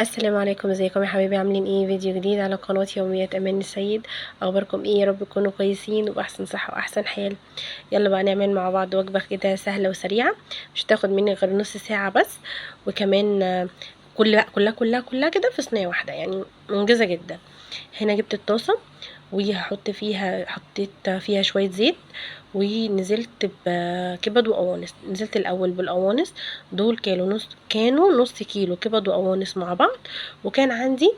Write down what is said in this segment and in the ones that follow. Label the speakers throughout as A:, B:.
A: السلام عليكم، ازيكم يا حبايبي؟ عاملين ايه؟ فيديو جديد على قناة يوميات امان السيد. اخباركم ايه؟ يا رب تكونوا كويسين وباحسن صحة واحسن حال. يلا بقى نعمل مع بعض وجبة كده سهلة وسريعة، مش هتاخد مني غير نص ساعة بس، وكمان كلها كلها كلها كلها كده في صينية واحدة، يعني منجزة جدا. هنا جبت الطاسة وهحط فيها، حطيت فيها شوية زيت ونزلت بكبد وقوانص. نزلت الاول بالقوانص، دول كانوا نص كيلو كبد وقوانص مع بعض، وكان عندي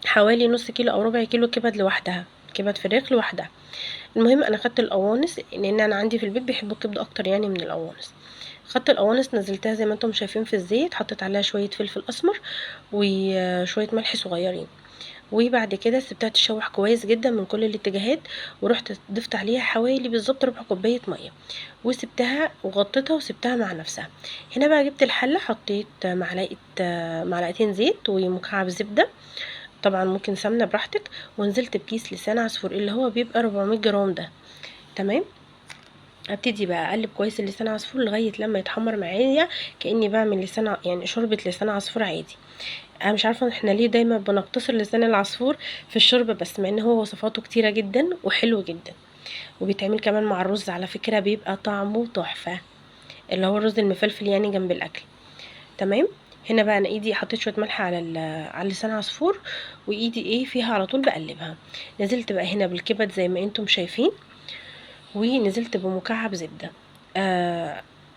A: حوالي نص كيلو او ربع كيلو كبد لوحدها، كبد فراخ لوحدها. المهم انا خدت القوانص لان انا عندي في البيت بيحبوا الكبده اكتر يعني من القوانص. خدت القوانص نزلتها زي ما انتم شايفين في الزيت، حطيت عليها شوية فلفل اسمر وشوية ملح صغيرين، وبعد كده سبتها تشوح كويس جدا من كل الاتجاهات، ورحت ضفت عليها حوالي بالظبط ربع كوباية مية، وسبتها وغطيتها وسبتها مع نفسها. هنا بقى جبت الحلة، حطيت معلقتين زيت ومكعب زبدة، طبعا ممكن سمنه براحتك، ونزلت بكيس لسان عصفور اللي هو بيبقى 400 جرام ده. تمام، ابتدي بقى اقلب كويس اللسان عصفور لغاية لما يتحمر معايا، كاني بعمل لسان يعني شوربة لسان عصفور عادي. انا مش عارفه احنا ليه دايما بنقتصر لسان العصفور في الشوربة بس، مع ان هو وصفاته كتيرة جدا وحلو جدا، وبيتعمل كمان مع الرز على فكرة، بيبقى طعمه تحفة، اللي هو الرز المفلفل يعني جنب الاكل. تمام، هنا بقى انا ايدي حطيت شوية ملح على لسان عصفور، وايدي ايه فيها على طول بقلبها. نزلت بقى هنا بالكبد زي ما انتم شايفين، ونزلت بمكعب زبدة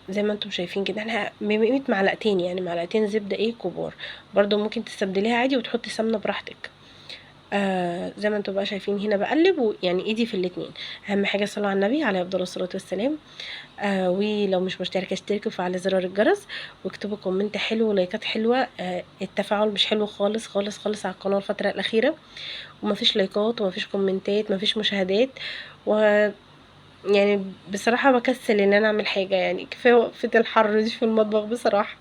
A: زي ما انتم شايفين كده، احنا بقيمة معلقتين، يعني معلقتين زبدة ايه كبار، برضو ممكن تستبدليها عادي وتحطي سمنه براحتك. زي ما انتم بقى شايفين هنا بقلب، ويعني ايدي في الاتنين. اهم حاجة صلوا على النبي عليه افضل الصلاة والسلام. ولو مش مشتركة اشتركوا وفعلي زرار الجرس، واكتبوا comment حلو ولايكات حلوة. التفاعل مش حلو خالص خالص خالص على القناة الفترة الاخيرة، ومفيش لايكات ومفيش كومنتات مفيش مشاهدات، و يعني بصراحة بكسل ان انا اعمل حاجة، يعني كفاية وقفة الحر دي في المطبخ بصراحة.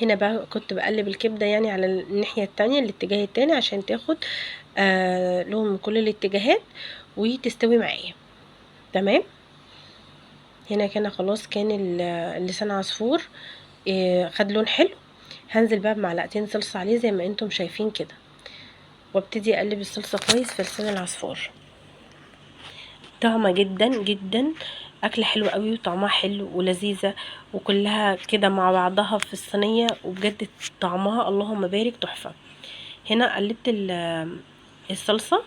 A: هنا بقى كنت بقلب الكبدة يعني على الناحية التانية، الاتجاه التاني، عشان تاخد لون من كل الاتجاهات وتستوي معايا. تمام، هنا كان خلاص، كان اللسان عصفور خد لون حلو. هنزل بقى بمعلقتين صلصة عليه زي ما انتم شايفين كده، وابتدي اقلب الصلصة كويس في لسان العصفور. طعمة جدا جدا، اكله حلوة قوي وطعمها حلو ولذيذه، وكلها كده مع بعضها في الصينية، وبجد طعمها اللهم بارك تحفة. هنا قلبت الصلصه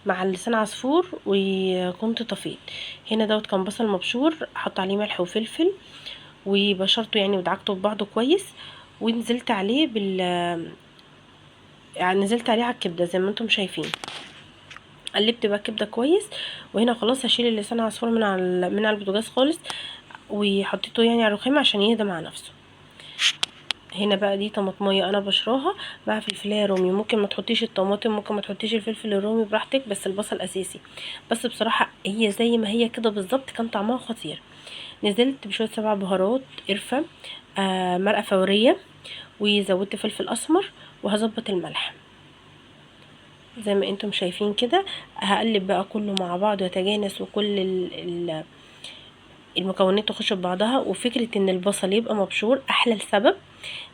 A: مع لسان عصفور وكنت طفيت. هنا دوت كان بصل مبشور، حط عليه ملح وفلفل وبشرته يعني ودعكته ببعضه كويس، ونزلت عليه يعني نزلت عليه على الكبده زي ما انتم شايفين. قلبت بقى الكبده كويس، وهنا خلاص هشيل اللسان عصفور من على البوتاجاز خالص، وحطيته يعني على الرخام عشان يهدى مع نفسه. هنا بقى دي طماطميه انا بشراها مع فلفلايه رومي، ممكن ما تحطيش الطماطم، ممكن ما تحطيش الفلفل الرومي براحتك، بس البصل اساسي. بس بصراحة هي زي ما هي كده بالظبط كان طعمها خطير. نزلت بشوية 7 بهارات، قرفه، مرقه فورية، وزودت فلفل اسمر، وهظبط الملح زي ما انتم شايفين كده. هقلب بقى كله مع بعض ويتجانس، وكل المكونات تخش في بعضها. وفكرة ان البصل يبقى مبشور احلى لسبب،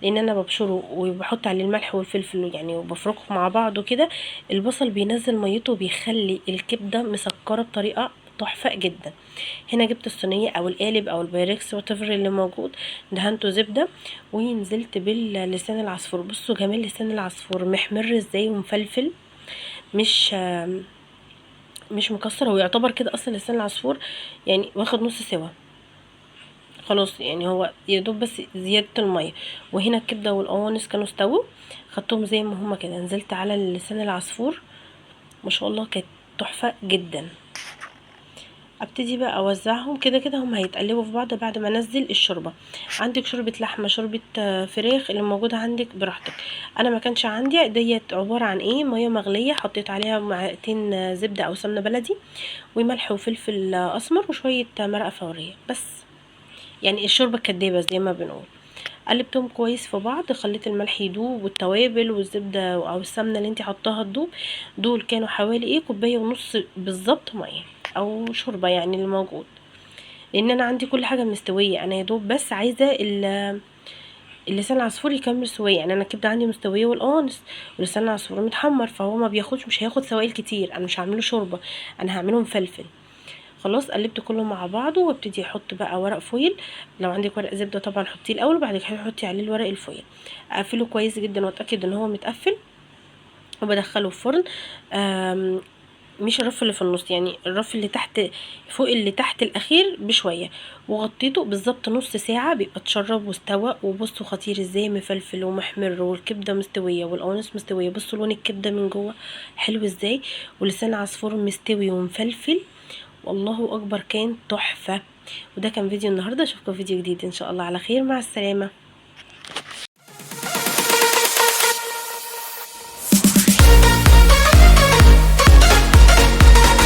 A: لان انا ببشره وبحط عليه الملح والفلفل يعني وبفركه مع بعض وكده، البصل بينزل ميته وبيخلي الكبدة مسكرة بطريقة تحفة جدا. هنا جبت الصينية او القالب او البايركس whatever اللي موجود، دهنته زبدة ونزلت باللسان العصفور. بصوا جمال لسان العصفور، محمر ازاي ومفلفل، مش مكسر. هو يعتبر كده اصلا لسان العصفور يعني واخد نص سوا خلاص، يعني هو يا دوب بس زيادة المية. وهنا الكبدة والقوانص كانوا استووا، خدتهم زي ما هما كده، نزلت على لسان العصفور، ما شاء الله كانت تحفة جدا. ابتدي بقى اوزعهم كده كده، هم هيتقلبوا في بعض بعد ما انزل الشوربة. عندك شوربة لحمه، شوربة فراخ، اللي موجودة عندك براحتك. انا ما كانش عندي ديت، عبارة عن ايه، مية مغليه حطيت عليها معلقتين زبدة او سمنه بلدي وملح وفلفل اسمر وشوية مرقه فورية بس، يعني الشوربة الكدابه زي ما بنقول. قلبتهم كويس في بعض، خليت الملح يدوب والتوابل والزبده او السمنة اللي انت حطاها تدوب. دول كانوا حوالي ايه، كوباية ونص بالظبط مية او شوربة يعني اللي موجود، لان انا عندي كل حاجة مستوية، انا يا دوب بس عايزه اللسان العصفور يكمل سواه. يعني انا الكبده عندي مستوية والقوانص ولسان العصفور متحمر، فهو ما بياخدش، مش هياخد سوائل كتير. انا مش هعمله شوربة، انا هعمله مفلفل. خلاص قلبت كله مع بعضه، وابتدي احط بقى ورق foil. لو عندك ورق زبدة طبعا حطيه الاول، وبعد كده حطي عليه الورق ال foil. اقفله كويس جدا واتاكد ان هو متقفل، وبدخله الفرن. مش الرف اللي في النص، يعني الرف اللي تحت فوق اللي تحت الاخير بشوية، وغطيته بالظبط نص ساعة، بيبقى اتشرب واستوى. وبصوا خطير ازاي، مفلفل ومحمر، والكبده مستوية والقوانص مستوية. بصوا لون الكبده من جوه حلو ازاي، ولسان عصفور مستوي ومفلفل، والله اكبر كان تحفة. وده كان فيديو النهارده، اشوفكم فيديو جديد ان شاء الله على خير. مع السلامة.